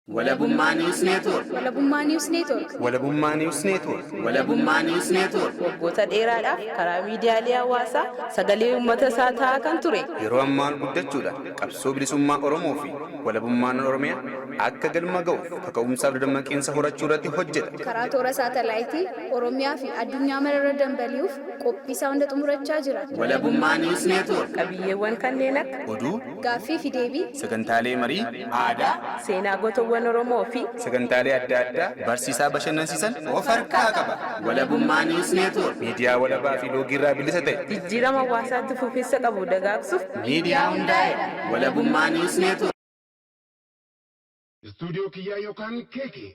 Walabummaa News Network. Walabummaa News Network. Walabummaa News Network. Walabummaa News Network. Waggoota dheeraadhaaf karaa miidiyaalee hawaasaa sagalee uummata isaa ta'aa kan ture. Yeroo ammaa guddachuudhaan qabsoo bilisummaa Oromoo fi walabummaan Oromiyaa akka galma ga'uuf kaka'umsaaf dadammaqiinsa horachuu irratti hojjeta. Karaa toora saatalaayitii Oromiyaa fi addunyaa mararra dambali'uuf qophii isaa hunda xumurachaa jira. Walabummaa News Network. Qabiyyeewwan kanneen akka Oduu, Gaaffii fi deebii, sagantaalee marii, aadaa, seenaa gootawwan Oromoo fi sagantaalee adda addaa barsiisaa bashannansiisan of harkaa qaba. Walabummaa News Network. Miidiyaa walabaa fi loogiirraa bilisa ta'e. Jijjiirama hawaasaatti fufiinsa qabu dagaagsuuf Miidiyaa hundaa'edha. Walabummaa News Network. Istuudiyoo kiyyaa yookaan keekee.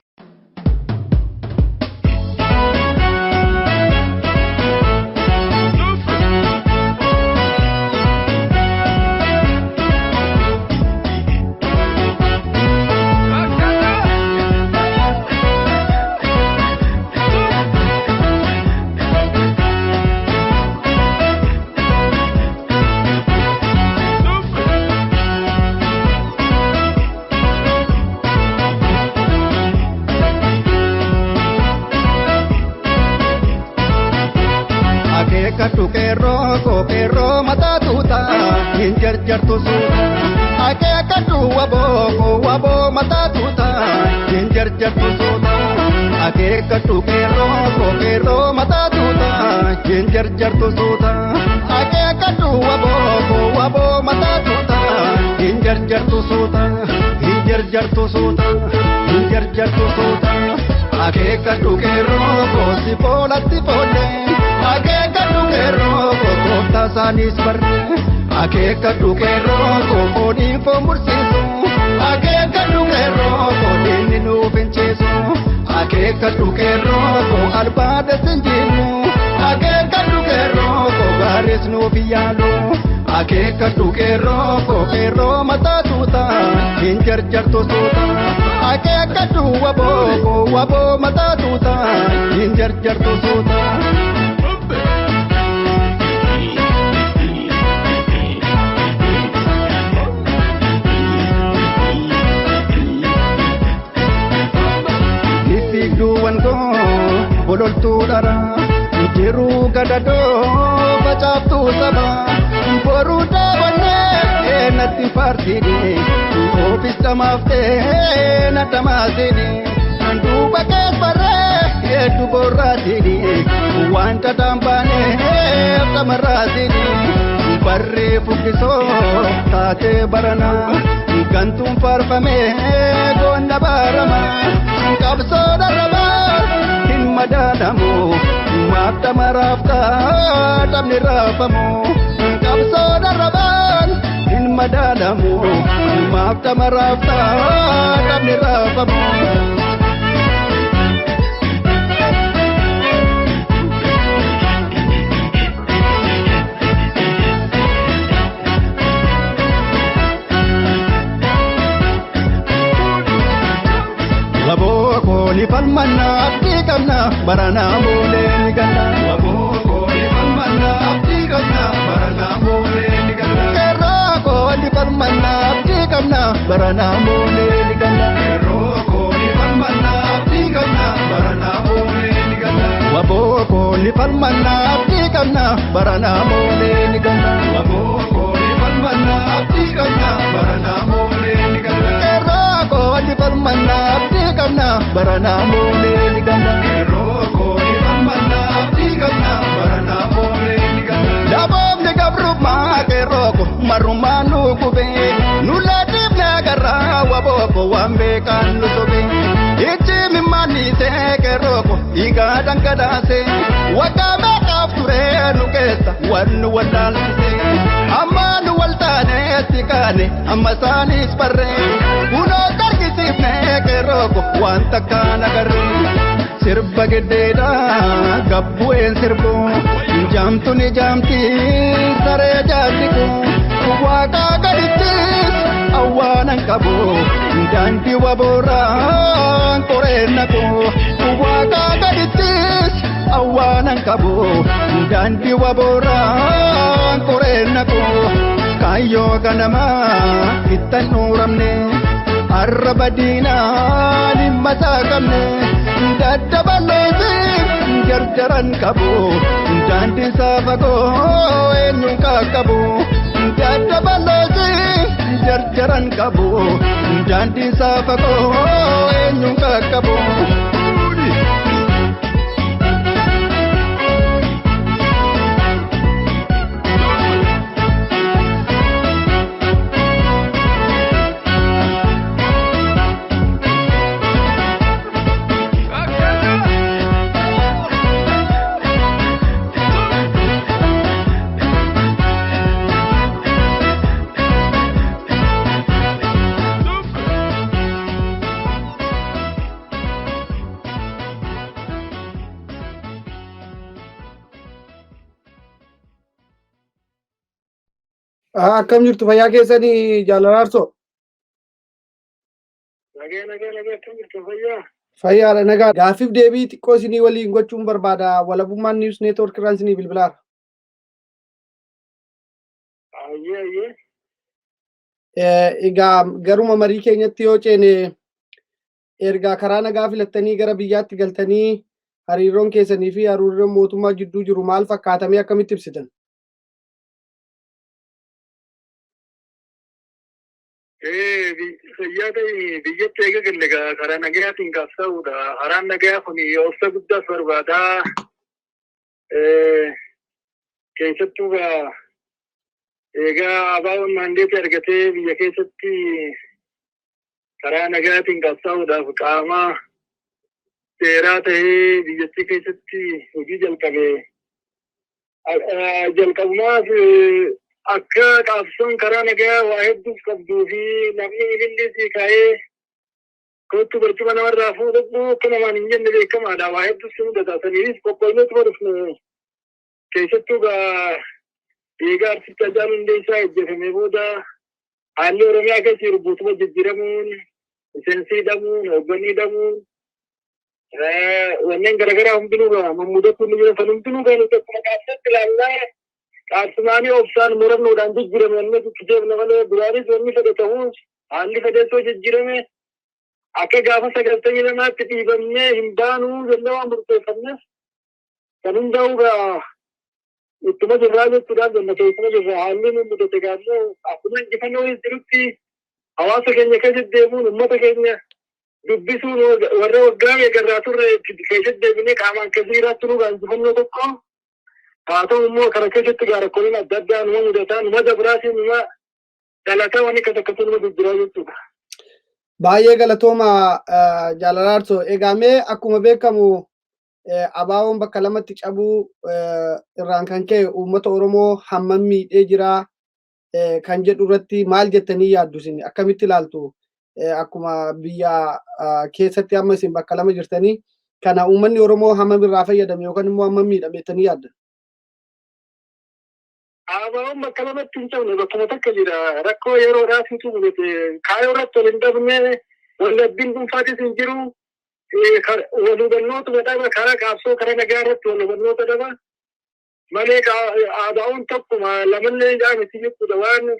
Akeekkadhu qeerroo koo qeerroo mataa tuuta hin jarjartu suuta. Akeekkadhu waboo koo waboo mataa tuuta hin jarjartu suuta. Akeekkadhu qeerroo koo qeerroo mataa tuuta hin jarjartu suuta. Akeekkadhu waboo koo waboo mataa tuuta hin jarjartu suuta. Hin jarjartu suuta. Hin jarjartu suuta. Akeekkadhu qeerroo koo si foolatti foollee. Akeekkadhu qeerroo koo tooftaa isaaniis barree. Akeekkadhu qeerroo koo fooniin foon mursiisu. Akeekkadhu qeerroo koo diinni nuuf hinceesu. Akeekkadhu qeerroo koo albaadha sinjiinu. Akeekkadhu qeerroo koo gaaris nuuf hin yaalu. Akeekkadhu qeerroo koo qeerroo mataa tuuta hin jarjartu suuta. Akeekkadhu waboo koo waboo mataa tuuta hin jarjartu suuta. Fiigduuwwan koo bololtuu dhara jiruu gadadoo facaaftuu saba boruu dhaabannee natti faarsiine oofis dhamaaftee na dhamaasine duuba kees barree hedduu borraasine waan dhadhaan baaneef dhamarraasine barree fuggisoo taatee barana gantuun faarfamee goonna baarama. Qabsoo dharrabaa hin madaalamu maaf dhamaraaf dhabni raafamu. Qabsoo dharrabaan hin madaalamu maaf dhamaraaf dhabni raafamu. Waboo kooni falmanna abdii qabna baranaa boolee ni galla. Waboo kooni falmanna abdii qabna baranaa boolee ni galla. Qeerroo kooni falmanna abdii qabna baranaa boolee ni galla. Qeerroo kooni falmanna abdii qabna baranaa boolee ni galla. Waboo kooni falmanna abdii qabna baranaa boolee ni galla. Waboo kooni falmanna abdii qabna baranaa boolee ni galla. Qeerroo kooni falmanna abdii qabna baranaa boolee ni galla. Qeerroo kooni falmanna abdii qabna baranaa boolee ni galla. Daboomni gabrummaa qeerroo ko marrummaa nu gubee nu laatiifne agarraa waboo ko waan beekaan nu sobee. Ichi mimmaannisee qeerroo ko dhiigaa dhangalaasee waggaa meeqaaf turee nu keessa waan nu wallaalchisee. Amma nu waltaaneetti kaane amma isaanis barree kunoo dargisiifne qeerroo ko waan takkaan agarree. Sirba giddeedhaa gabbu'een sirbu jaamtu ni jaamti saree jaalliku waaqaa gadittis awwaanan qabu daandii wabooraan qoreen naqu waaqaa gadittis awwaanan qabu daandii wabooraan qoreen naqu kaayyoo ganamaa ittan dhuuramne. Arraba diinaan hin masaaqamne daddabaloosi jarjaran qabu daandiin saafakoo eenyuun qaqqabu daddabaloosi jarjaran qabu daandiin saafakoo eenyuun qaqqabu. Akkam jirtu, fayyaa keessanii, Jaal Araarsoo? Nagee, nagee, nagee, akkam jirtu, fayyaa? Fayyaadha, nagaa. Gaaffiif deebii xiqqoo isinii waliin gochuun barbaada. Walabummaan News Network irraan isinii bilbilaara. Ayyee, ayyee. Egaa garuma marii keenyatti yoo ceene, ergaa karaa nagaa filattanii gara biyyaatti galtanii hariiroon keessanii fi hariiroon mootummaa jidduu jiru maal fakkaatamee, akkamitti ibsitan? Fayyaa ta'e, biyyatti eega galle karaa nagayaatiin qabsaa'uudha. Karaan nagayaa kun obsa guddaas barbaada. Keessattuu egaa egaa ABO'n mandate argatee biyya keessatti karaa nagayaatiin qabsaa'uudhaaf qaama seeraa ta'ee biyyattii keessatti hojii jalqabe. Jalqabumaas akka qabsoon karaa nagayaa waa hedduuf qabduu fi namni ililli ka'ee kootu barcuma namarraa fuudhadhu akka namaan hin jenne beekamaadha. Waa hedduus si mudata. Saniifis qophoofneetuma dhufne. Keessattuu gaa eegaa artisti Haacaaluu Hundeessaa ajjeefamee booda haalli Oromiyaa keessa jiru guutuma jijjiiramuun, miseensi hidhamuun, hoogganni hidhamuun, wanneen garaagaraa hundinuu gaa mammudatuun ni jira. San hundinuu gaa nuti akkuma qabsootti ilaallaa qabsumaanii obsaan murannoodhaan jijjiirame wanni itti deemna malee duraanis wanni fedhe ta'uus haalli fedheessoo jijjiirame akka gaafa 92tti dhiibamnee hin baanuu jennee waan murteeffanneef kan hundaa'u gaa ittuma jirraa jechuudhaaf jenna, keessuma jirra. Haalli nu mudate gaammoo akkuma injifannoo jirutti hawaasa keenya keessatti deemuun, uummata keenya dubbisuun, warra waggaa meeqarraa turre keessatti deebinee qaamaan keessa jiraachuu nu injifannoo tokko haa ta'u immoo kana keessatti gaa rakkooleen adda addaa numa mudataa, numa dabraatiin, numa dhalataa, wanni akkas akkasii numa jijjiiraa jechuudha. Baay'ee galatooma, Jaal Araarsoo. Egaa mee akkuma beekamu ABO'n bakka lamatti cabuu irraan kan ka'e uummata Oromoo hammam miidhee jira kan jedhu irratti maal jettanii yaaddu, isin akkamitti ilaaltu? Akkuma biyya keessatti amma isin bakka lama jirtanii kana uummanni Oromoo hammam irraa fayyadame yookaan immoo hammam miidhame jettanii yaaddan? ABO'n bakka lamatti hin cabne, bakkuma takka jira. Rakkoo yeroodhaatitu mudate. Kaayoo irratti wal hin dhabne, wal dhabbiin dhuunfaatis hin jiru. Wal hubannootuma dhaba, karaa qabsoo karaa nagaa irratti wal hubannoota dhaba. Malee ABO'n tokkuma, lamallee miti jechuudha. Waan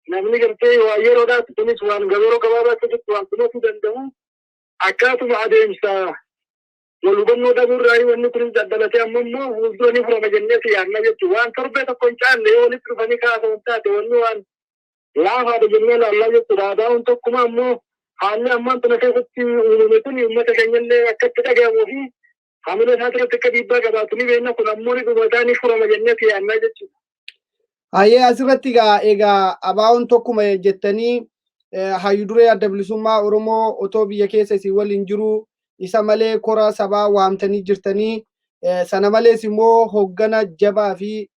namni gartee waa yeroodhaati kunis waan yeroo gabaabaa keessatti waan kunuunsuu danda'u akkaatuma adeemsa wal hubannoo dhabuurraa wanni kunis daddalatee amma immoo fuuldura ni furama jennee yaadna jechuudha. Waan torbee tokko hin caalle yoo walitti dhufanii kaasaman taate wanni waan laafaadha jennee ilaallaa jechuudha. ABO'n tokkuma, ammoo haalli ammaan tana keessatti uumame kun uummata keenyallee akka itti dhaga'amuu fi hamilee isaa irratti akka dhiibbaa qabaatu ni beekna, kun ammoo ni dhumataa, ni furama jennee yaadnaa jechuudha. Hayyee, asirratti egaa ABO'n tokkuma jettanii, hayyu duree Adda Bilisummaa Oromoo otoo biyya keessa isin waliin jiru isa malee kora sabaa waamtanii jirtanii, sana malees immoo hoggana jabaa fi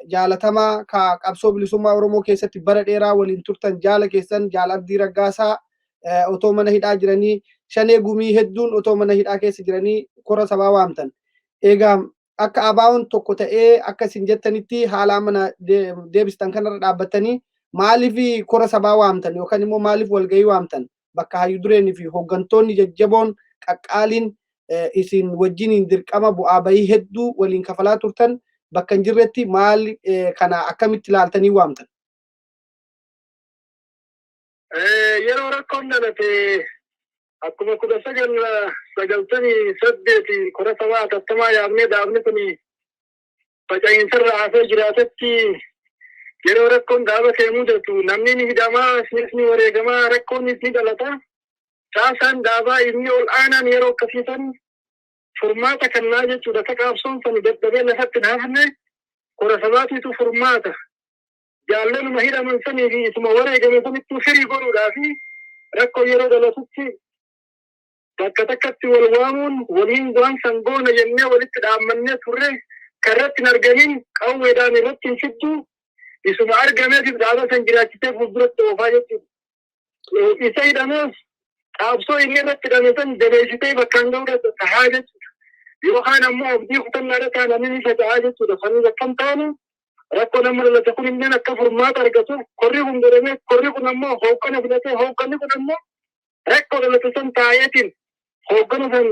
jaalatamaa ka qabsoo bilisummaa Oromoo keessatti bara dheeraa waliin turtan, jaala keessan Jaal Abdii Raggaasaa otoo mana hidhaa jiranii, Shanee Gumii hedduun otoo mana hidhaa keessa jiranii kora sabaa waamtan. Egaa akka ABO'n tokko ta'ee akka isin jettanitti haala amma deebistan kanarra dhaabbattanii maaliif kora sabaa waamtan yookaan immoo maaliif walgahii waamtan, bakka hayyu dureenii fi hooggantoonni jajjaboon qaqqaaliin isin wajjiniin dirqama bu'aa bahii hedduu waliin kafalaa turtan bakka hin jirretti maal kana akkamitti ilaaltanii waamtan? Yeroo rakkoon dhalate akkuma 1998 kora sabaa hatattamaa yaamnee dhaabni kun faca'iinsarra hafee jiraatetti, yeroo rakkoon dhaaba kee mudatu namni ni hidhamaa, isinis ni wareegamaa, rakkoonis ni dhalata. Caasaan dhaabaa inni ol aanaan yeroo akkasiisan furmaata kennaa jechuudha. Akka qaabsoon sani dadhabee lafatti hin hafne kora sabaatiitu furmaata. Jaallanuma hidhaman sanii fi isuma wareegame sanittuu firii godhuudhaa fi rakkoo yeroo dhalatutti bakka takkatti wal waamuun waliin waan san goona jennee walitti dhaammannee turre. Karratti hin argamin qawweedhaan irratti hin fiddu, isuma argameefif dhaaba san jiraachisee fuulduratti oofaa jechuudha. Isa hidhameef qaabsoo inni irratti hidhame san jabeessitee bakkaan ga'uu tahaa jechuudha. Yookaan ammoo abdii kutannaadha ta'a, namni ni faca'aa jechuudha. Saniif akkam taanu rakkoo nama dhalate kun illee akka furmaata argatu korri kun godhamee, korri kun ammoo hooggana filatee, hoogganni kun ammoo rakkoo dhalate san taa'eetiin hooggana san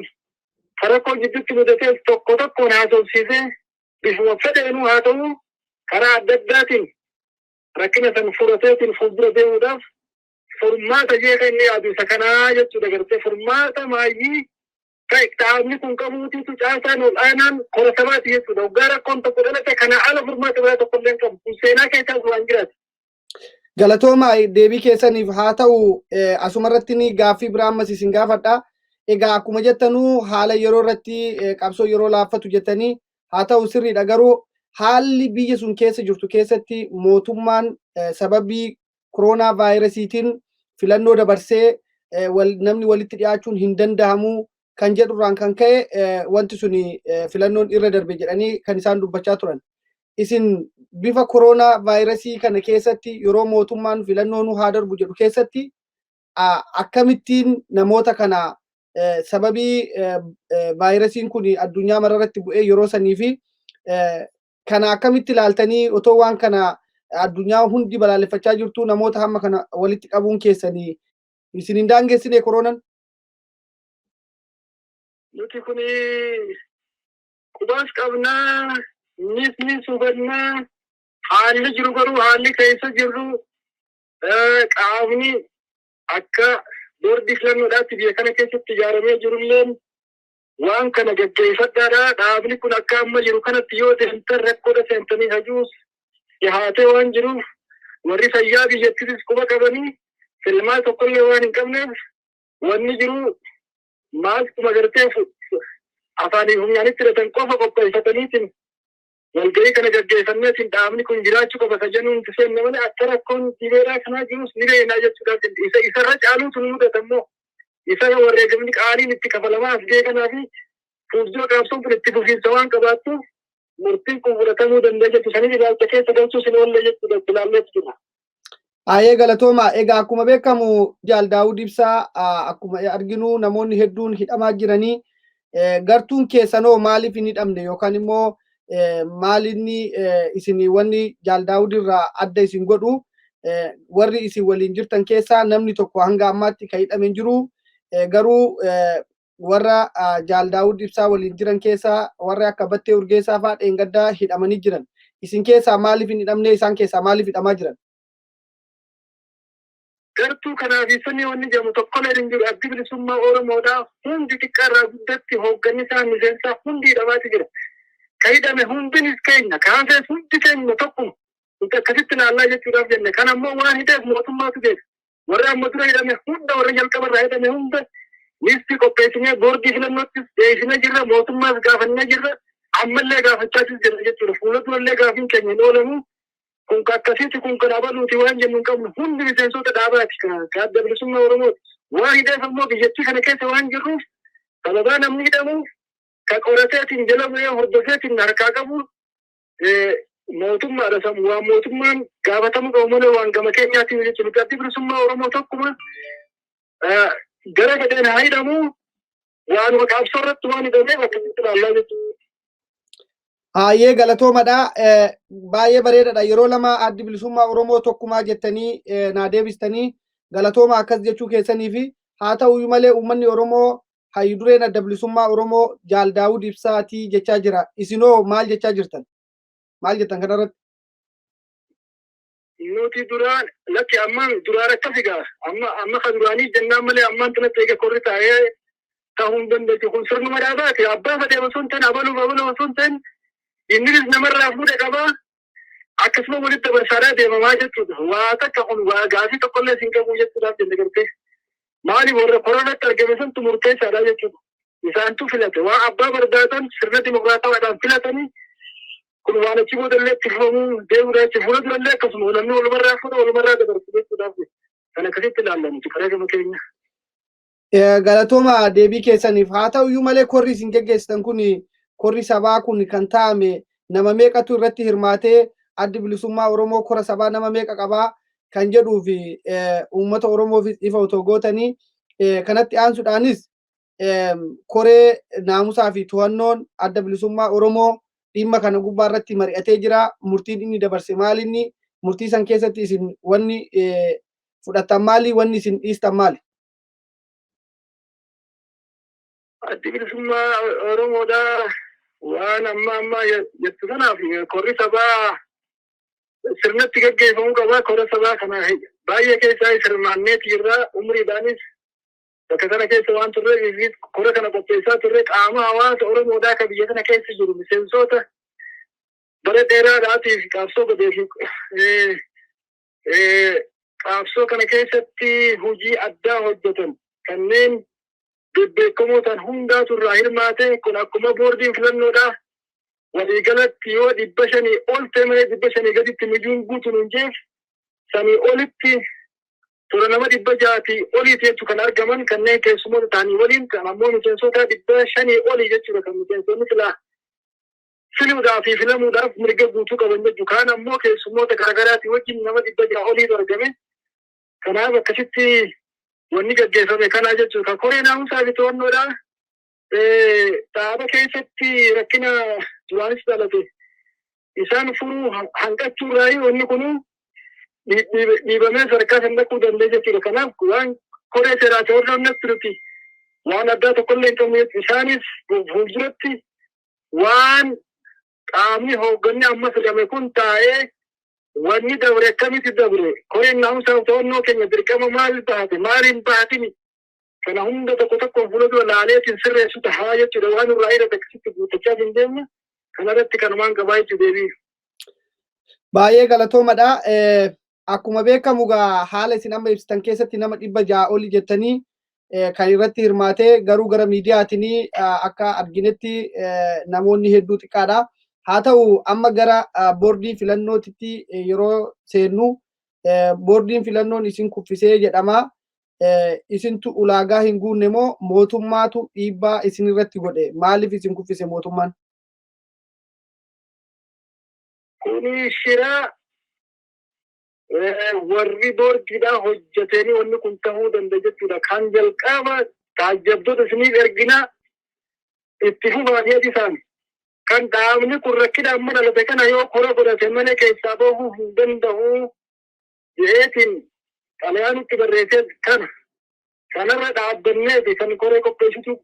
rakkoo jidduutti mudatee tokko tokkoon haasofsiisee, bifuma fedheenuu haa ta'u karaa adda addaatiin rakkina san furateetiin fuuldura deemuudhaaf furmaata jeeqa inni yaadu isa kanaa jechuudha. Gartee furmaata maayyii dhaabni kun qabuutiitu caasaan ol aanaan kora sabaati jechuudha. Waggaa rakkoon tokko dhalate kana ala furmaata biraa tokko illee hin qabu. Kun seenaa keessaas waan jiraatu. Galatooma deebii keessaniif. Haa ta'u, asumarratti ni gaaffii biraa ammas isin gaafadha. Egaa akkuma jettanuu haala yeroo irratti qabsoo yeroo laaffatu jettanii, haa ta'u, sirriidha, garuu haalli biyya sun keessa jirtu keessatti mootummaan sababii koronaa vaayirasiitiin filannoo dabarsee namni walitti dhiyaachuun hin danda'amu kan jedhurraan kan ka'e wanti suni filannoon irra darbe jedhanii kan isaan dubbachaa turan. Isin bifa koronaa vaayirasii kana keessatti, yeroo mootummaan filannoo nu haa darbu jedhu keessatti, akkamittiin namoota kana sababii vaayirasiin kun addunyaa mararratti bu'ee yeroo sanii fi kana akkamitti ilaaltanii, otoo waan kana addunyaa hundi balaaleffachaa jirtu, namoota hamma kana walitti qabuun keessanii isin hin daangessine koroonan? Nuti kun qubaas qabnaa, nis ni hubannaa, haalli jiru garuu haalli keessa jirru qaamni akka boordii filannoodhaatti biyya kana keessatti ijaaramee jirulleen waan kana gaggeeffadhaadha. Dhaabni kun akka amma jiru kanatti yoo deemtan rakkoodha seentanii hajuus dhihaatee waan jiruuf, warri fayyaa biyyattiitis quba qabanii filmaa tokkollee waan hin qabneef, wanni jiru maaskuma gartee afaanii funyaanitti hidhatan qofa qopheeffataniitiin walgahii kana gaggeeffanneetiin dhaabni kun jiraachuu qaba kan jennuun itti seenne malee, akka rakkoon dhibeedhaa kanaa jirus ni beeknaa jechuudhaaf. Isa isarra caaluutu nu mudata immoo isa wareegamni qaaliin itti kafalamaa as ga'e kanaa fi fuuldura qaabsoon kun itti fufiinsa waan qabaattuuf murtiin kun fudhatamuu danda'a jechuudha. Saniif ilaalcha keessa galchuus hin oolle jechuudha. Ilaalleetu jira. Baay'ee galatooma. Egaa akkuma beekamu Jaal Daawud Ibsaa, akkuma arginu namoonni hedduun hidhamaa jiranii, gartuun keessanoo maaliif hin hidhamne, yookaan immoo maalinni isin wanni Jaal Daawud irraa adda isin godhu? Warri isin waliin jirtan keessaa namni tokko hanga ammaatti kan hidhame hin jiru, garuu warra Jaal Daawud Ibsaa waliin jiran keessaa warri akka Battee Urgeessaa fa'aa dheengaddaa hidhamanii jiran. Isin keessaa maaliif hin hidhamne? Isaan keessaa maaliif hidhamaa jiran? Gartuu kanaaf sanii wanni jedhamu tokkollee hin jiru. Addi Bilisummaa Oromoodhaa hundi xiqqaarraa guddatti hoogganni isaa, miseensaa hundi hidhamaati jira. Ka hidhame hundinis keenya, ka hafees hundi keenya tokkuma. Nuti akkasitti ilaallaa jechuudhaaf jenne. Kan ammoo waan hidheef mootummaatu beeka. Warra amma dura hidhame hunda, warra jalqabarraa hidhame hunda liistii qopheessinee boordii filannoottis dhiyeessinee jirra, mootummaas gaafannee jirra, ammallee gaafachaatis jirra jechuudha. Fuula durallee gaafiin keenya hin oolamu. Kun ka akkasiiti, kun kan abaluuti waan jennu hin qabnu. Hundi miseensota dhaabaati, ka Adda Bilisummaa Oromooti. Waan hidheef ammoo biyyattii kana keessa waan jirruuf sababaa namni hidhamuuf ka qorateetiin jala bu'ee hordofeetiin harkaa qabu mootummaadha. Samu waan mootummaan gaafatamuu qabu malee waan gama keenyaatiin jechuudha. Nuti Addi Bilisummaa Oromoo tokkuma, gara fedheen haa hidhamu, waanuma qabsoo irratti waan hidhameef akkasitti ilaallaa jechuudha. Baay'ee galatoomadha. Baay'ee bareedaadha. Yeroo lama Addi Bilisummaa Oromoo tokkumaa jettanii naa deebistanii, galatooma akkas jechuu keessanii fi haa ta'uyyuu malee uummanni Oromoo hayyu dureen Adda Bilisummaa Oromoo Jaal Daawud Ibsaatii jechaa jira. Isinoo maal jechaa jirtan? Maal jettan kanarratti? Nuti duraan, lakki, ammaan duraan akkas egaa amma kan duraanii jennaan malee ammaan kanatti eega korri taa'ee ta'uu hin dandeessu. Kun sirnuma dhaabaati. Abbaa fedhe osoo hin ta'in, abaluuf abaluu osoo hin ta'in, innis namarraa fuudhe qabaa. Akkasuma walitti dabarsaadhaa deemamaa jechuudha. Waa takka kun waa gaafii tokkollee siin qabu jechuudhaaf jenne gartee. Maali, warra koronatti argame santu murteessaadha jechuudha. Isaantu filate. Waa abbaa barbaadan sirna dimokiraatawaadhaan filatanii, kun waan achi boodallee itti fufamuu deemuudha jechuudha. Fuula durallee akkasuma namni walumarraa fuudha, walumarraa dabarsu jechuudhaaf kan akkasitti ilaallamu karaa gama keenya. Galatooma deebii keessaniif. Haa ta'u iyyuu malee, korri isin geggeessitan kun, korri sabaa kun kan taa'ame nama meeqatu irratti hirmaatee, Addi Bilisummaa Oromoo kora sabaa nama meeqa qabaa kan jedhuu fi uummata Oromoofis ifa otoo gootanii. Kanatti aansuudhaanis koree naamusaa fi to'annoon Adda Bilisummaa Oromoo dhimma kana gubbaa irratti mari'atee jira. Murtiin inni dabarse maalinni? Murtii san keessatti isin wanni fudhattan maali? Wanni isin dhiistan maali? Addi Bilisummaa Oromoodhaa waan amma jettu kanaaf korri sabaa sirnatti gaggeeffamuu qaba. Kora sabaa kana baay'ee keessaa hirmaanneeti jirra. Umriidhaanis bakka kana keessa waan turreef kora kana qopheessaa turre. Qaama hawaasa Oromoodhaa kan biyya kana keessa jiru, miseensota bara dheeraadhaatiif qabsoo godhee fi qabsoo kana keessatti hojii addaa hojjetan kanneen bebbeekamoo ta'an hundaatu irraa hirmaate. Kun akkuma boordiin filannoodhaa waliigalatti yoo 500 ol ta'e malee 500 gaditti mijuun guutu nuun jeef, sanii olitti tola nama 600 oliiti jechuu kan argaman, kanneen keessummoota ta'anii waliin, kan ammoo miseensota 500 olii jechuudha, kan miseensonni filaa filuudhaa fi filamuudhaaf mirga guutuu qaban jechuu. Kaan ammoo keessummoota garaagaraatii wajjin nama 600 oliitu argame. Kanaaf akkasitti wanni gaggeeffame kanaa jechuudha. Kan koree naamusaa fi to'annoodhaa dhaaba keessatti rakkina duraanis dhalate isaan furuu hanqachuurraa wanni kunu dhiibamee sadarkaa san dhaquu danda'e jechuudha. Kanaaf waan koree seeraa to'annoon nuti waan addaa tokkollee hin qabne. Isaanis fuulduratti waan qaamni hoogganni amma filame kun taa'ee wanni dabre akkamitti dabre, koreen naamusaa to'annoo keenya dirqama maal bahate, maal hin bahatini, kana hunda tokko tokkoon fuula dura laaleetiin sirreessu tahaa jechuudha. Waan irraa irratti akkasitti guuttachaa hin deemne. Kanarratti kanumaan qabaa jechuu deebii. Baay'ee galatoomadha. Akkuma beekamu gaa, haala isin amma ibsitan keessatti nama 600 oli jettanii kan irratti hirmaatee, garuu gara miidiyaatiin akka arginetti namoonni hedduu xiqqaadha. Haa ta'u, amma gara boordii filannootitti yeroo seennu, boordiin filannoon isin kuffisee jedhama. Isintu ulaagaa hin guunne moo mootummaatu dhiibbaa isin irratti godhe? Maaliif isin kuffise mootummaan? Kuni shiraa warri boordiidhaa hojjetanii wanni kun ta'uu danda'a jechuudha. Kan jalqaba taajjabdoota isiniif ergina itti fufaa isaan. Kan dhaabni kun rakkina amma dhalate kana yoo kora godhate malee keessaa bahuu hin danda'u jedheetiin xalayaan itti barreessee kana. Kanarra dhaabbanneeti kan koree qopheessitu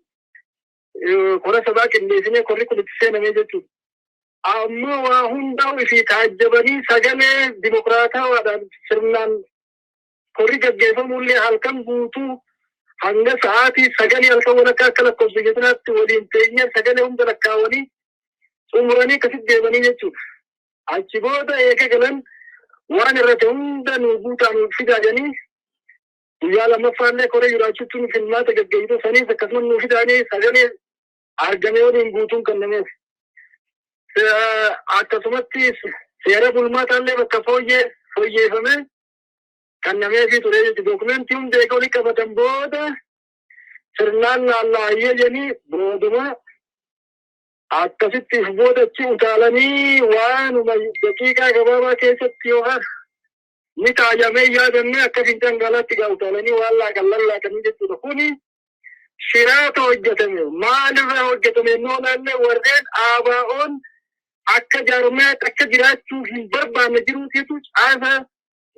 kora sabaa qindeessinee korri kun itti seenamee jechuudha. Ammoo waa hundaa'u fi taajjabanii sagalee dimokiraatawaadhaan sirnaan korri gaggeeffamullee halkan guutuu hanga sa'aatii 9 halkan walakkaa akka lakkoofsa biyya waliin teenyee sagalee hunda lakkaawanii xumuranii akkasitti deemanii jechuudha. Achi booda eega galan waan irratti hunda nu guutaa nu fidaa jedhanii, guyyaa lammaffaallee koree jiraachuutti nu filmaata gaggeessitu saniis akkasuma nu fidaanii sagalee argame waliin guutuun kennameef. Akkasumatti seera bulmaataallee bakka fooyyee fooyyeeffame kennameefii ture jechuudha. Dookumentii hunda eega walitti qabatan booda sirnaan laallaayyee jedhanii, booduma akkasitti boodachi utaalanii waanuma daqiiqaa gabaabaa keessatti yookaan ni taajamee yaadannee akka fincaan gaalaatti gaa utaalanii waan laaqan lallaaqanii jechuudha. Kuni shiraata hojjetame. Maalirraa hojjetame innoo laallee, warreen ABO'n akka jaarmayaatti akka jiraachuu hin barbaanne jiruutiitu caasa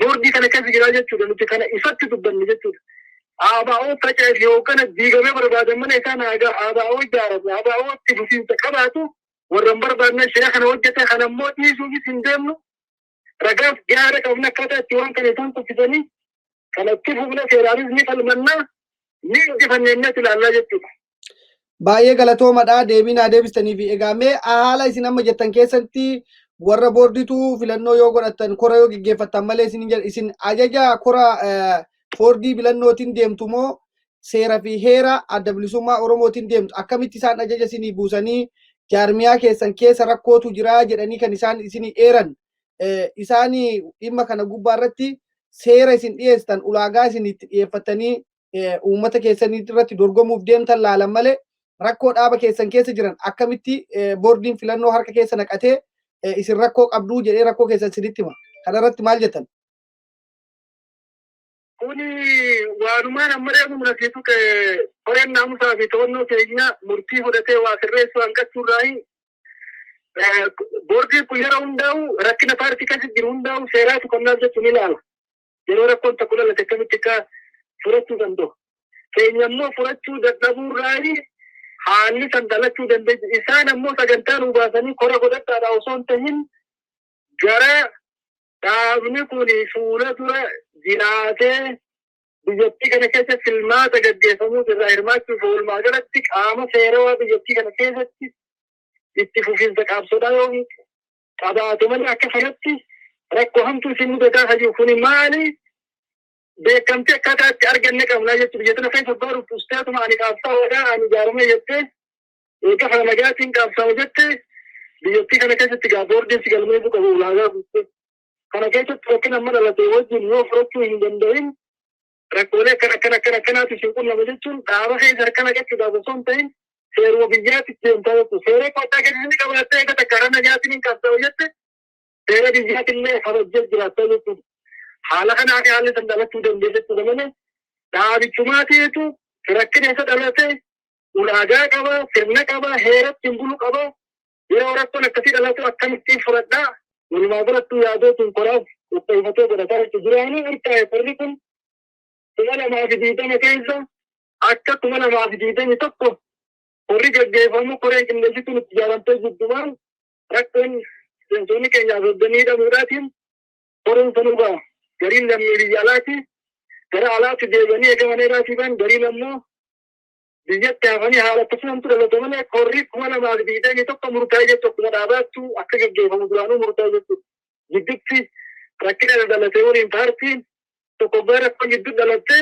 boordii kana keessa jiraa jechuudha. Nuti kana ifatti dubbanne jechuudha. ABO faca'eef yookaan diigamee barbaadan mana isaan haga ABO ijaarame ABO itti fufiinsa qabaatu warra hin barbaanne shira kana hojjete. Kana immoo dhiisuufis hin deemnu. Ragaaf gaara qabna akkaataa itti waan kana isaan kuffisanii kanatti fufna, seeraanis ni falmannaa, ni injifanneennas ilaallaa jechuudha. Baay'ee galatoomadha deebii naa deebistanii fi egaa mee haala isin amma jettan keessatti warra boordiitu filannoo yoo godhattan, kora yoo geggeeffattan malee isin isin ajaja kora boordii filannootiin deemtu moo seera fi heera Adda Bilisummaa Oromootiin deemtu? Akkamitti isaan ajaja isinii buusanii, jaarmiyaa keessan keessa rakkootu jira jedhanii kan isaan isinii eeran, isaan dhimma kana gubbaa irratti seera isin dhiyeessitan, ulaagaa isin itti dhiyeeffatanii uummata keessanii irratti dorgomuuf deemtan laalan malee, rakkoo dhaaba keessan keessa jiran akkamitti boordiin filannoo harka keessa naqatee isin rakkoo qabduu jedhee rakkoo keessan isinitti hima? Kana irratti maal jettan? Kuni waanumaan amma reefu mul'atu, koreen naamusaa fi to'annoo keenya murtii fudhatee waa sirreessuu hanqachuurraayi. Boordiin kun yeroo hundaa'u rakkina paartii keessa jiru hundaa'u seeraatu kannaaf jechuun ilaala. Yeroo rakkoon tokko dhalate akkamitti akka furachuu danda'u. Keenya immoo furachuu dadhabuurraayi haalli san dhalachuu dandeessu. Isaan ammoo sagantaa nuu baasanii kora godhadhaadha osoo hin tahin, gara dhaabni kun fuula dura jiraatee biyyattii kana keessa filmaata gaggeeffamuuf irraa hirmaachuuf, walumaa galatti qaama seerawaa biyyattii kana keessatti itti fufiinsa qabsoodhaa yoo qabaate malee, akka kanatti rakkoo hamtuu isin mudataa hayyuu kuni maali? Beekamtii akkaataa itti arganne qabnaa jechuudha. Biyya tana keessa baru pusteetuma ani qabsaa'oodha, ani ijaarame jettee, eega kana nagaatiin qabsaa'u jette, biyyattii kana keessatti gaa boordiin si galmeessuu qabu ulaagaa guuttee. Kana keessatti rakkina amma dhalate wajjin yoo furachuu hin danda'in, rakkoolee akkana akkana akkana akkanaatu isin qunnama jechuun dhaaba keessa harka naqachuudhaaf osoo hin ta'in seeruma biyyaatti deemtaa jechuudha. Seera qotaa keessatti ni qabaattee eega takka karaa nagaatiin hin qabsaa'u jette, seera biyyaatti illee kabajjee jiraattaa jechuudha. Haala kanaan haalli san dhalachuu dandeessa jechuudha malee, dhaabichumaatiitu rakkina isa dhalate ulaagaa qaba, sirna qaba, heeratti hin bulu qaba. Yeroo rakkoon akkasii dhalatu akkamittiin furadhaa? Walumaa galattuu yaadootiin koraaf qopheeffatee godhataa jechuudha. Duraanuu murtaa'e korri kun 2020 keessa akka 2021 korri gaggeeffamu koreen qindeessituun itti ijaaramtee jiddumaan rakkoon miseensonni keenya asoddanii hidhamuudhaatiin koreen sanuu ba'a. Gariin lammii biyya alaati gara alaatti deebi'anii eega mana hidhaatii ba'an, gariin ammoo biyyatti hafanii haala akkasumantu dhalate malee, korri 2021 murtaa'e jettu akkuma dhaabaattu akka gaggeeffamu duraanuu murtaa'e jechuudha. Gidduutti rakkina dhalate waliin paartiin tokko gara rakkoon gidduu dhalatte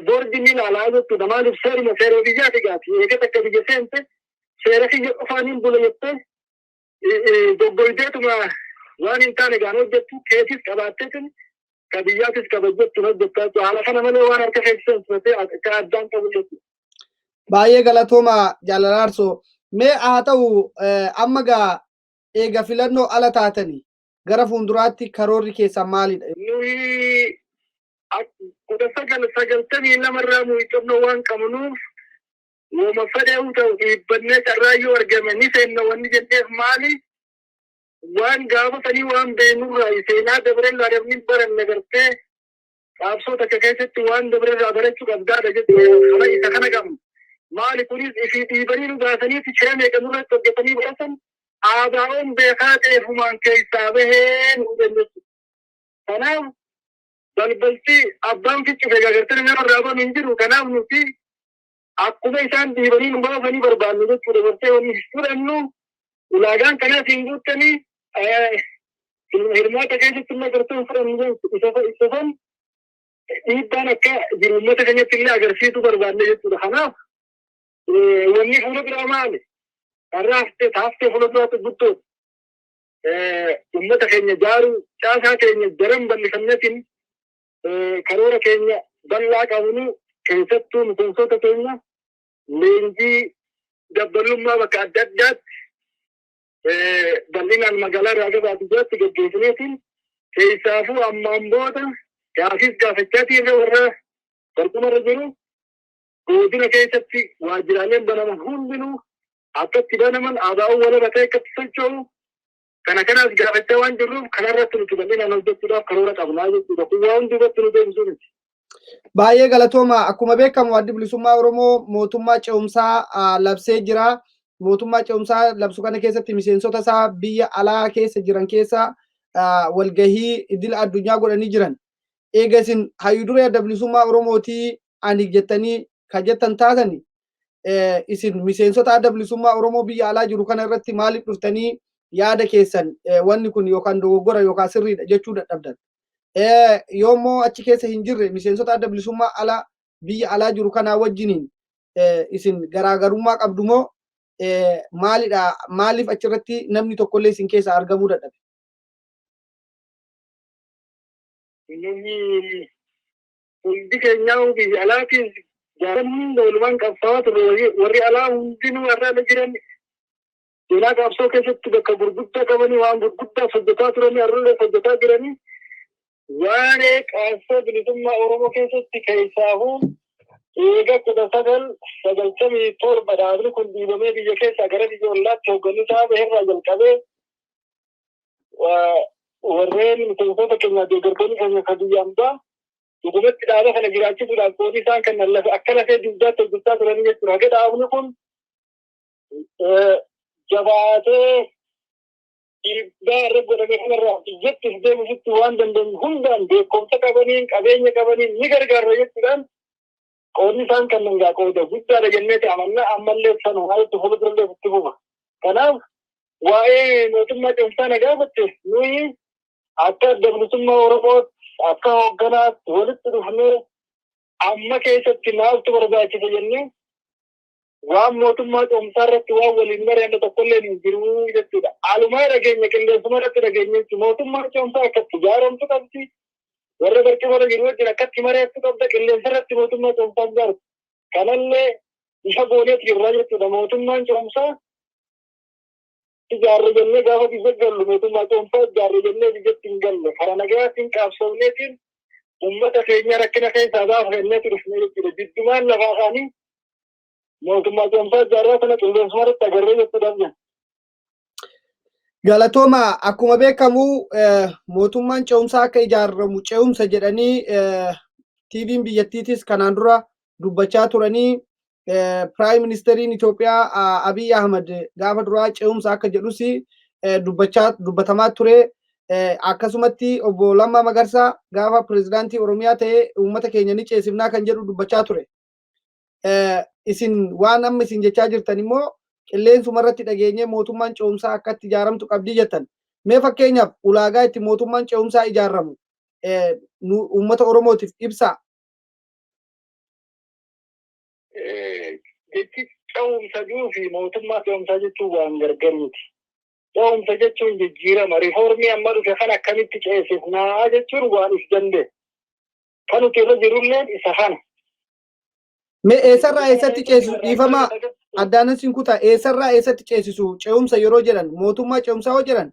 boordiin ni ilaalaa jechuudha. Maaliif, seeruma seera biyyaati gaati. Eega takka biyya seente seera kiyya qofaaniin bula jettee goggoydeetuma waan hin taane gaan hojjettu, keetis qabaatteetin ka biyyaatis kabajjettuun hojjettaa jechuudha. Haala kana malee waan harka keessa seensifatee akka addaan qabu jechuudha. Baay'ee galatooma, jaalalaarsoo. Mee haa ta'u, amma gaa eega filannoo ala taatanii gara fuulduraatti karoorri keessan maalidha? Nuyi 1992 irraa muuxannoo waan qabnuuf, woma fedheehu ta'u dhiibbannee carraa yoo argame ni seenna. Wanni jenneef maali? Waan gaafa sanii waan beeknurraa, seenaa dabrellaa namni baranne gartee qabsoo takka keessatti waan dabrerraa barachuu qabdaadha jechuudha. Kana isa kana qabnu. Maali kunis ifii dhiibanii nu baasanii shira meeqa nurratti hojjetanii baasan, ABO'n beekaa ta'eefumaan keessaa bahee nu jennu. Kanaaf balbalti abbaan ficcufe gartee nama irraa banu hin jiru. Kanaaf nuti akkuma isaan dhiibanii nu baasanii barbaannu jechuudha. Gartee wanni fudhannu ulaagaan kanaas hin guuttanii hirmaata keessatti illee gartee hin fudhannu jechuudha. Isa san dhiibbaan akka jiru uummata keenyatti illee agarsiisuu barbaanne jechuudha. Kanaaf wanni fuula duraa maali? Karraa haftee taaftee fuula duraatti guddoo uummata keenya jaaruu, caasaa keenya daran bal'ifanneetiin karoora keenya bal'aa qabnu, keessattuu miseensota keenya leenjii dabbalummaa bakka adda addaatti bal'inaan magaalaa irraa gara baadiyyaatti gaggeessineetiin, keessaafuu ammaan booda gaafiis gaafachaatii irra warra barcumarra jiru godina keessatti waajjiraaleen banaman hundinuu akkatti banaman, ABO walaba ta'e akkatti socho'u kana kanaas gaafachaa waan jirruuf, kanarratti nuti bal'inaan hojjechuudhaaf karoora qabnaa jechuudha. Kun waa hundi irratti nu deebisuu miti. Baay'ee galatooma. Akkuma beekamu Addi Bilisummaa Oromoo mootummaa ce'umsaa labsee jira. Mootummaa ce'umsaa labsu kana keessatti miseensota isaa biyya alaa keessa jiran keessa Walgahii idil addunyaa godhanii jiran. Eega isin hayyu duree Adda Bilisummaa Oromootii ani jettanii kan jettan taatani, isin miseensota Adda Bilisummaa Oromoo biyya alaa jiru kana irratti maaliif dhuftanii yaada keessan wanni kun yookaan dogoggora yookaan sirriidha jechuu dadhabdan? Yoommoo achi keessa hin jirre, miseensota Adda Bilisummaa ala biyya alaa jiru kanaa wajjiniin isin garaagarummaa qabdu moo maalidha? Maaliif achirratti namni tokkollee isin keessaa argamuu dadhabe? Nuyi hundi keenyaa biyya alaatiin jaalan hunda walumaan qabsaa'aa turre. Warri alaa hundinuu warra ala jiran seenaa qabsoo keessatti bakka gurguddaa qabanii, waan gurguddaa hojjetaa turanii, har'allee hojjetaa jiranii. Waa'ee qabsoo bilisummaa Oromoo keessatti, keessaafuu eega 1997 dhaabni kun dhiibamee biyya keessaa gara biyya ollaatti hoogganni isaa baherraa jalqabee, warreen miseensota keenya, deeggartoonni keenya kan biyya ambaa dhugumatti dhaaba kana jiraachisuudhaaf qoodii isaan kennan lafa akka lafee dugdaatti hojjechaa turanii jechuudha. Haga dhaabni kun jabaatee dhiibbaa irra godhame kanarraa biyyattiif deebisutti waan dandeenyu hundaan, beekumsa qabaniin, qabeenya qabaniin ni gargaarra jechuudhaan qoodni isaan kennan gaa qooda guddaadha jenneeti amanna. Ammallee sanuma itti fuuldurallee itti fufa. Kanaaf waa'ee mootummaa ce'umsaa na gaafatte, nuyi akka Adda Bilisummaa Oromootti, akka hoogganaatti walitti dhufnee amma keessatti maaltu barbaachisa jennee waan mootummaa ce'umsaa irratti waan waliin mari'anne tokkollee hin jiru jechuudha. Alumaa dhageenya, qilleensuma irratti dhageenya jechuudha. Mootummaan ce'umsaa akkatti ijaaramtu qabdi. Warra barcuma irra jiru wajjin akkatti mari'achuu qabda. Qilleensa irratti mootummaa ce'umsaa ijaartu. Kanallee ifa gooneet jirra jechuudha. Mootummaan ce'umsaa ijaarre jennee gaafa biyya gallu, mootummaa ce'umsaa ijaarre jennee biyyatti hin galle. Karaa nagayaatiin qabsoofneetiin uummata keenya rakkina keessaa baafnee dhufne jechuudha. Jiddumaan lafaa kaanii mootummaa ce'umsaa ijaarraa kana qilleensuma irratti agarree jechuudha. Galatooma. Akkuma beekamu mootummaan ce'umsaa akka ijaaramu ce'umsa jedhanii TV'n biyyattiitis kanaan dura dubbachaa turanii, Prime Ministeriin Itoophiyaa Abiy Ahmad gaafa duraa ce'umsa akka jedhus dubbachaa dubbatamaa ture. Akkasumatti obbo Lammaa Magarsaa gaafa pirezidaantii Oromiyaa ta'ee uummata keenya ni ceesifnaa kan jedhu dubbachaa ture. Isin waan amma isin jechaa jirtan immoo qilleensuma irratti dhageenyee mootummaan ce'umsaa akkatti ijaaramtu qabdii jettan. Mee fakkeenyaaf ulaagaa itti mootummaan ce'umsaa ijaaramu uummata Oromootiif ibsaa. Jechi ce'umsa jiruu fi mootummaa ce'umsaa jechuun waan gargariiti. Ce'umsa jechuun jijjiirama, riifoormii amma dhufe kan akkamitti ceesifnaa jechuun waan if danda'e. Kan nuti irra jirulleen isa kana. Mee eessarraa eessatti ceesisu? Dhiifama, addaanan sin kutaa. Eessarraa eessatti ceesisu? Ce'umsa yeroo jedhan, mootummaa ce'umsaa yoo jedhan,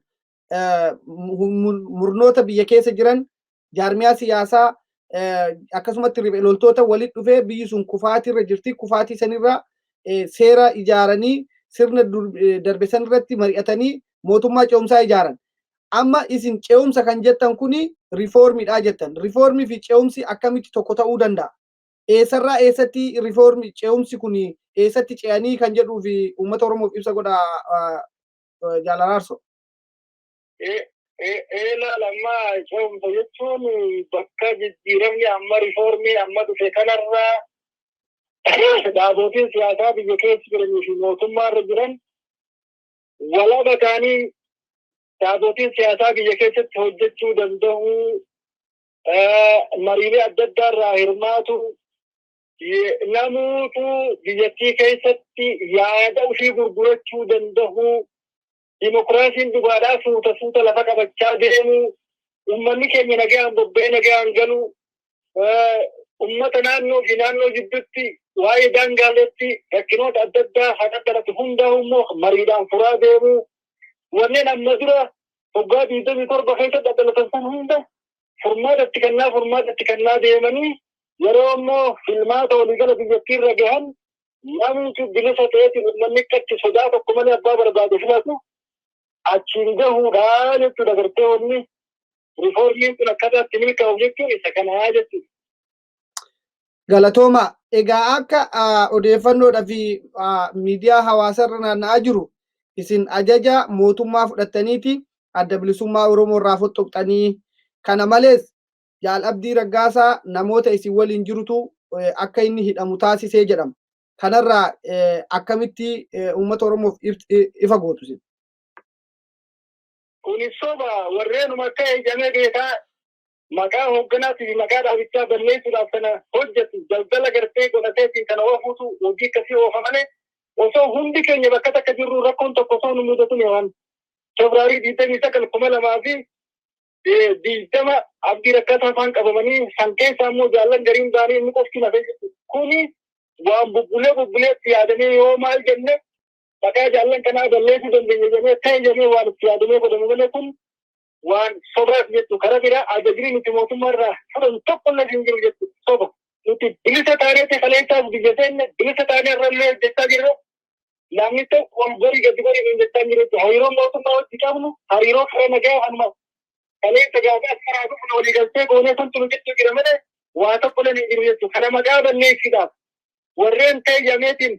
murnoota biyya keessa jiran, jaarmiyaa siyaasaa, akkasumatti riphee loltoota walitti dhufee biyyi sun kufaatii irra jirti. Kufaatii sanirra seera ijaaranii, sirna darbe sanirratti mari'atanii mootummaa ce'umsaa ijaaran. Amma isin ce'umsa kan jettan kuni riifoormiidha jettan. Riifoormii fi ce'umsi akkamitti tokko ta'uu danda'a? Eessarraa eessatti riifoormi, ce'umsi kun eessatti ce'anii kan jedhuu fi uummata Oromoof ibsa godha, Jaal Araarso. Ilaal, amma ce'umsa jechuun bakka jijjiiramni amma, riifoormiin amma dhufe kanarraa dhaabotiin siyaasaa biyya keessa jiranii fi mootummaa irra jiran walaba ta'anii dhaabotiin siyaasaa biyya keessatti hojjechuu danda'u, mariilee adda addaa irraa hirmaatu, namuutu biyyattii keessatti yaada ofii gurgurachuu danda'u, dimokiraasiin dhugaadhaa suuta suuta lafa qabachaa deemu, uummanni keenya nagaan bobba'ee nagaan galu, ummata naannoo fi naannoo jidduutti waa'ee daangaaleetti rakkinoota adda addaa haqa dhalate hundaa'u immoo mariidhaan furaa deemu, wanneen amma dura waggaa 27 keessatti dhalatan san hunda furmaata itti kennaa deemanii, yeroo immoo filmaata waliigala biyyattii irra gahan namni bilisa ta'eetiin uummanni akkatti sodaa tokko malee abbaa barbaade filatu achiin gahuudha jechuudha. Gartee wanni riifoormiin kun akkaataa itti milkaa'u jechuun isa kanaa jechuudha. Galatooma. Egaa akka odeeffannoodhaa fi miidiyaa hawaasarra naanna'aa jiru, isin ajaja mootummaa fudhattaniiti Adda Bilisummaa Oromoo irraa fottoqxanii, kana malees Jaal Abdii Raggaasaa namoota isin waliin jirutu akka inni hidhamu taasisee jedhama. Kanarraa akkamitti uummata Oromoof ifa gootu isin? Kuni soba. Warreenuma akka eeyyamee beekaa maqaa hoogganaatii fi maqaa dhaabichaa balleessuudhaaf kana hojjetu, daldala gartee godhateetiin kana oofuutu hojii akkasii oofa malee, osoo hundi keenya bakka takka jirru rakkoon tokko osoo nu mudatu waan Febraarii 29 2020 Abdii Raggaasaa afaan qabamanii, san keessaa immoo jaallan gariin ba'anii inni qofti hafee jirtu. Kuni waan bubbulee bubbuleetti yaadamee, yoo maal jenne maqaa jaallan kanaa balleessuu dandeenya jennee ta'e jennee waan itti yaadamee godhame malee, kun waan sobaaf jettu. Karaa biraa ajajni nuti mootummaa irraa fudhannu tokko illee hin jiru jettu, soba. Nuti bilisa taaneeti kaleessaaf biyya seenne, bilisa taanee irrallee hojjechaa jirra. Namni tokko ol gorii gadi gorii hin jechaa jiru jechuudha. Hariiroo mootummaa wajji qabnu hariiroo karaa nagaa kanuma kaleessa gaafa as karaa dhufne walii galtee goonee santu nu jechuu jira malee waa tokko illee hin jiru jechuudha. Kana maqaa balleessuudhaaf warreen ta'e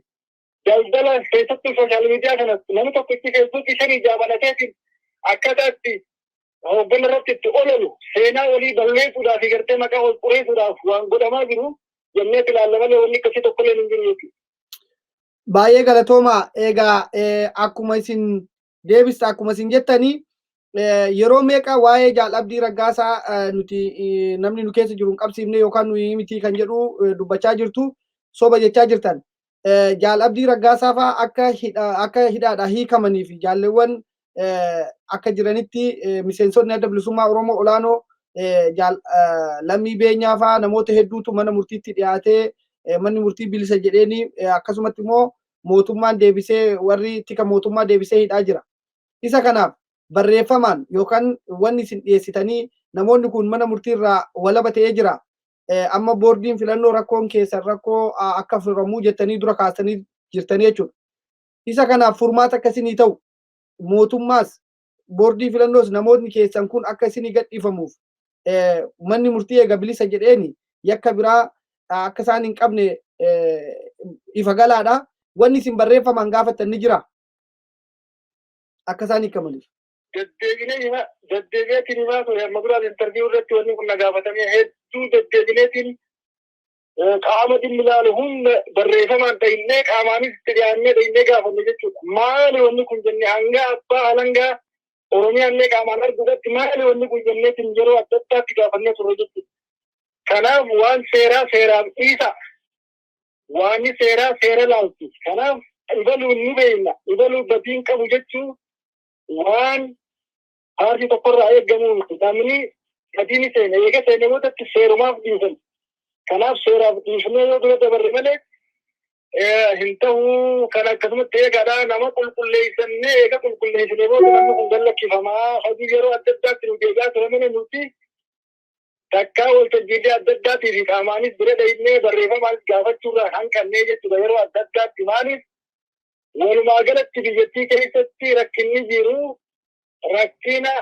daldala keessattuu social media kana namni tokkichi Feesbuukii shanii jaabanateetiin akkaataa itti hooggana irratti itti ololu, seenaa walii balleessuudhaaf fi gartee maqaa wal xureessuudhaaf waan godhamaa jiru jennee ilaalla malee wanni akkasii tokko illee hin jiru jechuudha. Baay'ee galatooma. Egaa akkuma isin deebista, akkuma isin jettanii, yeroo meeqa waa'ee Jaal Abdii Raggaasaa nuti namni nu keessa jiru hin qabsiifne yookaan nuyi miti kan jedhu dubbachaa jirtu, soba jechaa jirtan. Jaal Abdii Raggaasaa fa'aa akka hidhaadhaa hiikamanii fi jaalleewwan akka jiranitti miseensonni Adda Bilisummaa Oromoo olaanoo, Jaal Lammii Beenyaa fa'aa, namoota hedduutu mana murtiitti dhiyaatee manni murtii bilisa jedheeni, akkasumatti immoo mootummaan deebisee, warri tika mootummaa deebisee hidhaa jira. Isa kanaaf barreeffamaan yookaan wanni isin dhiyeessitanii namoonni kun mana murtiirraa walaba ta'ee jira, amma boordiin filannoo rakkoon keessan rakkoo akka furamuu jettanii dura kaasanii jirtanii jechuudha. Isa kanaaf furmaata akka isinii ta'u, mootummaas boordii filannoos namoonni keessan kun akka isinii gadhiifamuuf, manni murtii eega bilisa jedheeni yakka biraa akka isaan hin qabne ifa galaadha. Wanni isin barreeffamaan gaafattan ni jira, akka isaan hiikamaniif. Deddeebinee hima, deddeebi'eetiin himaa ture. Amma duraan interview irratti wanni kun na gaafatamee hedduu deddeebineetiin qaama dhimmi ilaalu hunda barreeffamaan dhahinnee, qaamaanis itti dhiyaannee dhahinnee gaafanne jechuudha. Maali wanni kun jennee hanga abbaa alangaa Oromiyaallee qaamaan arguudhaatti maali wanni kun jenneetiin yeroo adda addaatti gaafannee turre jechuudha. Kanaaf waan seeraa seeraaf dhiisa. Waanni seeraa seera laalti. Kanaaf ibaluun ni beekna. Ibaluu badiin qabu jechuun waan paartii tokkorraa eegamu miti. Namni badii ni seena. Eega seene boodatti seerumaaf dhiisan. Kanaaf seeraaf dhiifnee yoo dura dabarre malee hin ta'uu. Kan akkasumatti eegaadha nama qulqulleessannee, eega qulqulleessinee booda namni kun gallakkifamaa. Hojii yeroo adda addaatti nu deebi'aa ture malee nuti takkaa waltajjiilee adda addaatii fi qaamaanis bira dhahinnee barreeffamaanis gaafachuurraa hanqannee jechuudha yeroo adda addaatti. Maaliif, walumaa galatti biyyattii keessatti rakkinni jiru rakkina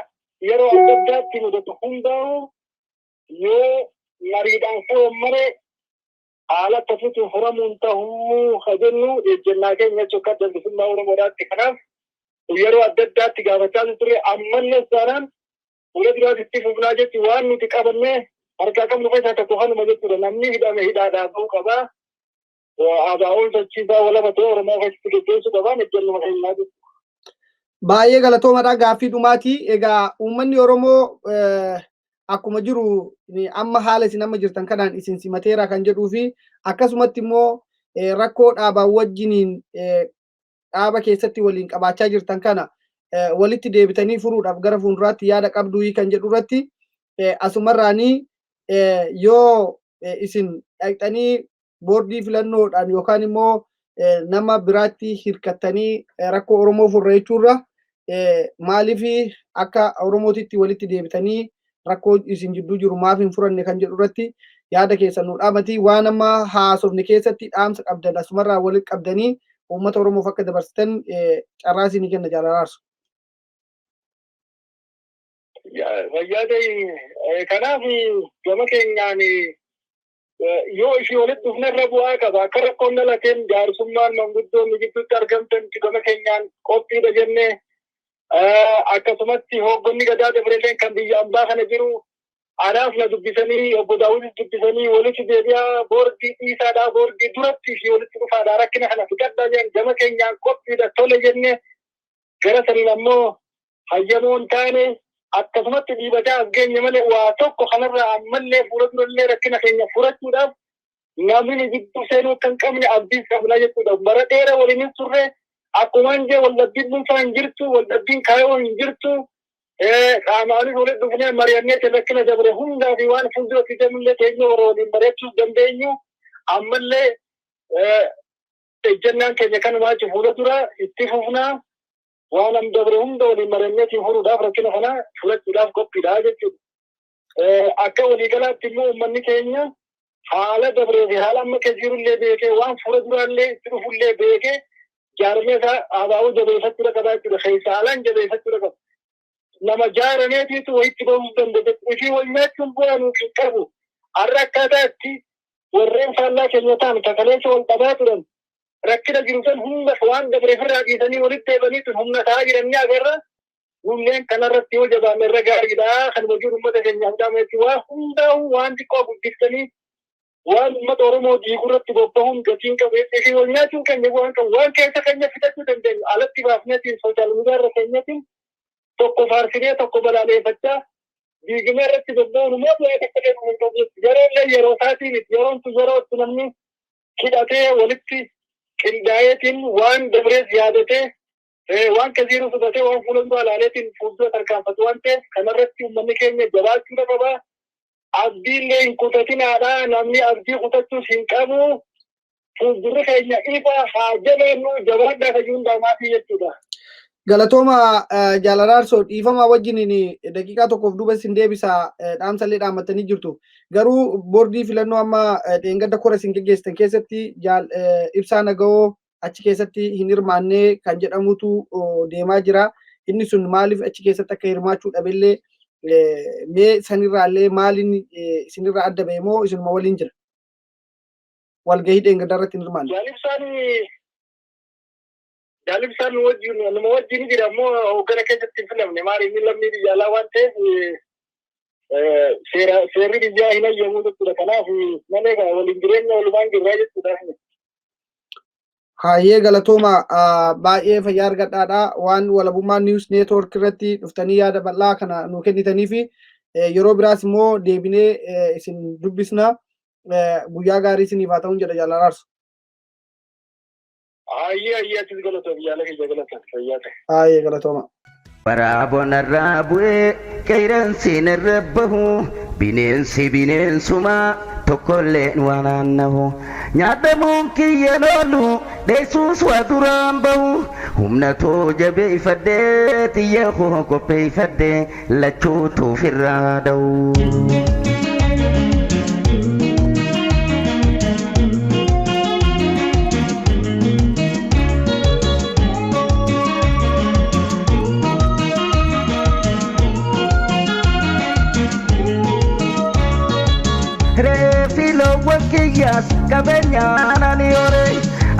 yeroo adda addaatti mudatu hundaa'u yoo mariidhaan furan malee haala akkasiitiin furamuun tahuu ka jennu ejjennaa keenya jechuun akka Adda Bilisummaa Oromoodhaatti. Kanaaf yeroo adda addaatti gaafachaa turre, ammallee taanaan fuula duraas itti fufnaa jechuun waan nuti qabannee harkaa qabnu keessaa tokko kanuma jechuudha. Namni hidhame hidhaadhaa bahuu qabaa. ABO'n sochiisaa walaba ta'e Oromoo keessatti geggeessuu qabaan ejjennuma keenyaa jechuudha. Baay'ee galatoomadha. Gaaffii dhumaatii. Egaa uummanni Oromoo akkuma jiru amma haala isin amma jirtan kanaan isin simateera kan jedhuu fi akkasumatti immoo rakkoo dhaabaa wajjiniin dhaaba keessatti waliin qabaachaa jirtan kana walitti deebitanii furuudhaaf gara fuulduraatti yaada qabduu kan jedhu irratti, asumarraanii yoo isin dhaqxanii boordii filannoodhaan yookaan immoo nama biraatti hirkattanii rakkoo Oromoo furra jechuurra, maaliif akka Oromootitti walitti deebitanii rakkoo isin jidduu jiru maaf hin furanne kan jedhu irratti yaada keessan nu dhaamati. Waan amma haasofne keessatti dhaamsa qabdan asumarraa walitti qabdanii uummata Oromoof akka dabarsitan carraa isinii kenna, jaalalaarsu. Fayyaa ta'e. Kanaaf gama keenyaan yoo ishii walitti dhufne irra bu'aa qaba. Akka rakkoon dhalateen jaarsummaan manguddoonni gidduutti argamtan gama keenyaan qophiidha jennee Akkasumatti hoogganni gadaa dabareelleen kan biyya ambaa kana jiru anaaf na dubbisanii, obbo Daawudis dubbisanii, walitti deebi'aa, boordii dhiisaadhaa, boordii duratti fi walitti dhufaadhaa, rakkina kana fixadhaa jedhan. Gama keenyaan qophiidha, tole jenne. Gara saniin ammoo hayyamoon taane akkasumatti dhiibataa as geenye malee waa tokko kanarraa ammallee fuula durallee rakkina keenya furachuudhaaf namni gidduu seenuu kan qabne abdiis qabna jechuudha. Bara dheeraa waliinis turre. Akkumaan jee, waldhabbiin dhuunfaa hin jirtu, waldhabbiin kaayoo hin jirtu. Qaamaanis walitti dhufnee mari'annee rakkina dabre hundaa fi waan fuulduratti deemnullee keenya warra waliin mari'achuu dandeenyu. Ammallee ejjennaan keenya kanumaa jechuun fuula dura itti fufnaa, waan am dabre hunda waliin mari'anneetiin furuudhaaf, rakkina kana furachuudhaaf qophiidha jechuudha. Akka waliigalaatti immoo uummanni keenya haala dabree fi haala amma keessa jirullee beekee, waan fuula duraallee itti dhufullee beekee, jaarmee isaa abaaboo jabeeffachuu qaba jechuudha. Keessa haalaan jabeeffachuu qaba. Nama jaarameetiitu wayitti bahuu danda'a. Ifii wal nyaachuun bu'aa nuuf hin qabu. Har'a akkaataa itti warreen faallaa keenya ta'an kakaleessa wal dhabaa turan rakkina jiru san hunda waan dabre ofirraa dhiisanii walitti deebanii tun humna ta'aa jiran ni agarra. Nulleen kanarratti yoo jabaanne irra gaariidha. Kanuma jiru uummata keenyaaf dhaametti waa hundaa'u waan xiqqoo guddistanii waan uummata Oromoo diiguu irratti bobbahuun gatiin qabu. Fi wal nyaachuun keenya waan qabu, waan keessa keenya fixachuu dandeenyu alatti baafneetiin social media irra keenyatiin tokko faarsinee tokko balaaleffachaa diigimee irratti bobba'uun immoo bu'aa tokko illee hin qabu. Yeroo illee yeroo isaatii miti. Yeroon tun yeroo itti namni hidhatee walitti qindaa'eetiin waan dabrees yaadatee, waan kaziiruu fudhatee, waan fuula dura ilaaleetiin fuuldura tarkaanfatu waan ta'eef, kanarratti uummanni keenya jabaachuu qaba. Abdiillee hin kutatinaadha. Namni abdii kutachuus hin qabu. Fuuldurri keenya ifa, haa jabaannu, jabaadhaa fayyuun daamaatii jechuudha. Galatooma Jaal Araarsoo, dhiifama wajjiniin daqiiqaa tokkoof duuba isin deebisa, dhaamsallee dhaammatanii jirtu. Garuu boordii filannoo amma dheengadda kora isin geggeessitan keessatti Jaal Ibsaa Naga'oo achi keessatti hin hirmaanne kan jedhamutu deemaa jira. Inni sun maaliif achi keessatti akka hirmaachuu dhabellee mee sanirraallee maaliin isinirraa adda ba'e moo isinuma waliin jira? Walgahii dheengaddaa irratti hin hirmaanne. Jaal Ibsaan wajjin, numa wajjin jira, ammoo hoggana keessatti hin filamne. Maali, inni lammii biyya alaa waan ta'eef seera seerri biyyaa hin hayyamu jechuudha. Kanaaf malee waliin jireenya walumaan jirraa jechuudha. Hayyee, galatooma, baay'ee fayyaa argadhaadha. Waan Walabummaa News Network irratti dhuftanii yaada bal'aa kana nu kennitanii fi yeroo biraas immoo deebinee isin dubbisna. Guyyaa gaarii isiniif haa ta'uun jedha, Jaal Araarso. Hayyee, hayyee, atis galatoom, yaala kiyya galatoom, fayyaa ta'e. Hayyee, galatooma. Waraabonarraa bu'ee qeerransi narra bahu, bineensi bineensumaa tokkolleen waan naannahu, nyaadhamuun kiyyan oolu, dheessuus waa duraan bahu, humna too jabeeffadhee, xiyya koo qopheeffadhee, lachuutu ofirraa dha'u. Reefi loowwan kiyyaas qabeenyaan ani hore,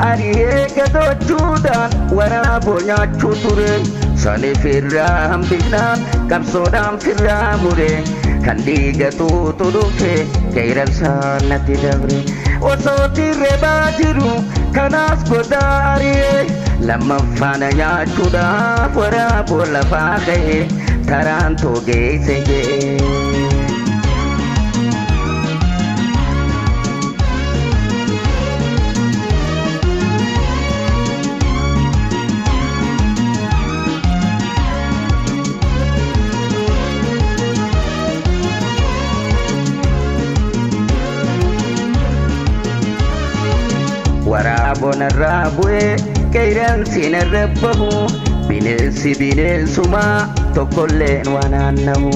ani eega tochuudhaan waraaboo nyaachuu ture, sani firraa hambifnaan qabsoodhaan firraa mure, kan dhiiga tuutu dhufe qeeransaan natti dabre, osoo tirrebaa jiru kanaas godaa ari'e, lammaffaana nyaachuudhaaf waraaboo lafaa ka'e, taraan too geesse je'e. Waraabonarraa bu'ee qeerransi narra bahu, bineensi bineensumaa tokkolleen waan naannahu,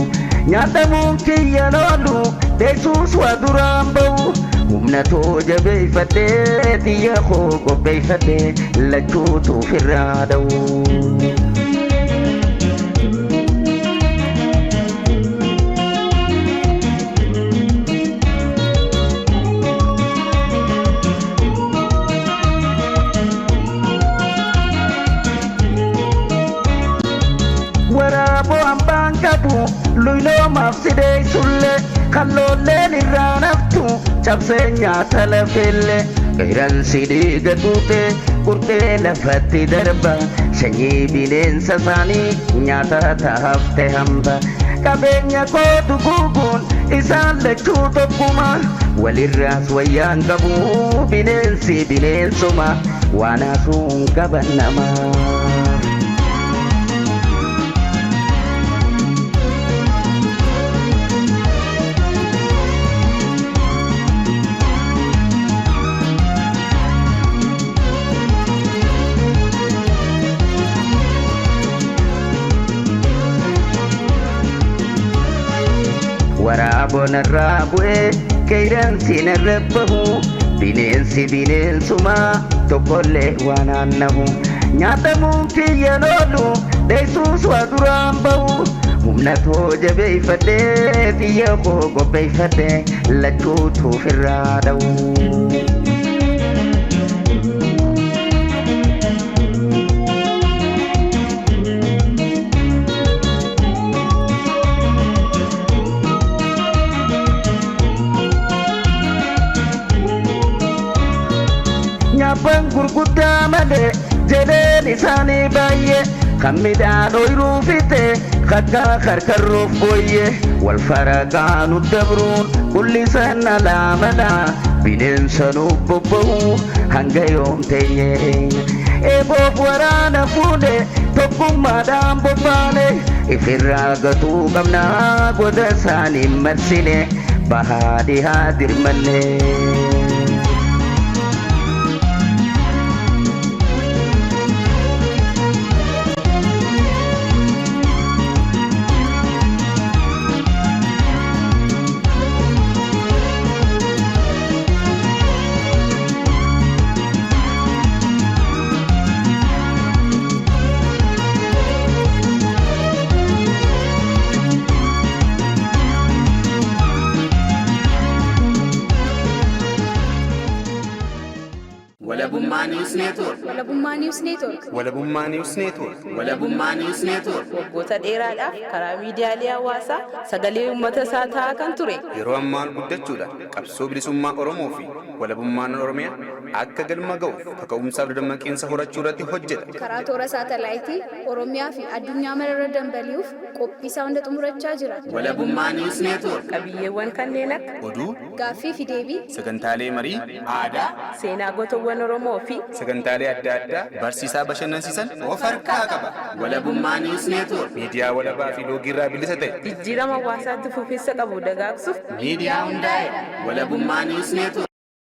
nyaatamuun kiyyan oolu, dheessuus waa duraan bahu, humna too jabeeffadhee, xiyya koo qopheeffadhee, lachuutu ofirraa dha'u. qabu luynoomaaf sideeysullee kalloolleen irraa naftu cabsee nyaata lafeellee qeeransi dhiiga tuute qurxee lafatti darba sanyii bineensa isaanii nyaata taafte hamba qabeenya kootu guuguun isaan lachuu tokkuma walirraas wayyaan qabu bineensi bineensuma waan haasuun qaban namaa. Waraabon irraa bu'ee qeeransi narra bahu bineensi bineensuma tokkollee waan aannahu nyaatamuun kiyyan oolu dheessuus waa duraan bahu humna too jabeeffadhee xiyya koo qopheeffadhee lachuutu ofirraa dha'u. Nyaaphan gurguddaa malee jedheen isaanii baay'ee kan midhaan ooyiruu fixe kakkaa karkarruuf booyye wal faraqaa nu dabruun qullisan alaa malaa bineensa nuuf bobba'u hanga yoom teenye eeboof waraana fuune tokkummaadhaan bobbaane ifirraa gatuu qabnaa goda isaanii marsine bahaa dhihaa dirmanne. Walabummaa News Network. Walabummaa News Network. Walabummaa News Network. Walabummaa News Network. Waggoota dheeraadhaaf karaa miidiyaalee hawaasaa sagalee uummata isaa ta'aa kan ture. Yeroo ammaa guddachuudhaan qabsoo bilisummaa Oromoo fi walabummaan Oromiyaa akka galma ga'uuf kaka'umsaaf dadammaqiinsa horachuu irratti hojjeta. Karaa toora saatalaayitii Oromiyaa fi addunyaa mararra dambali'uuf qophii isaa hunda xumurachaa jira. Walabummaa News Network. Qabiyyeewwan kanneen akka Oduu, Gaaffii fi deebii sagantaalee marii, aadaa, seenaa gootawwan Oromoo fi sagantaalee adda addaa barsiisaa bashannansiisan of harkaa qaba. Walabummaa News Network. Miidiyaa walabaa fi loogiirraa bilisa ta'e. jijjiirama hawaasaatti fufiinsa qabu dagaagsuuf Miidiyaa hundaa'e. Walabummaa News Network.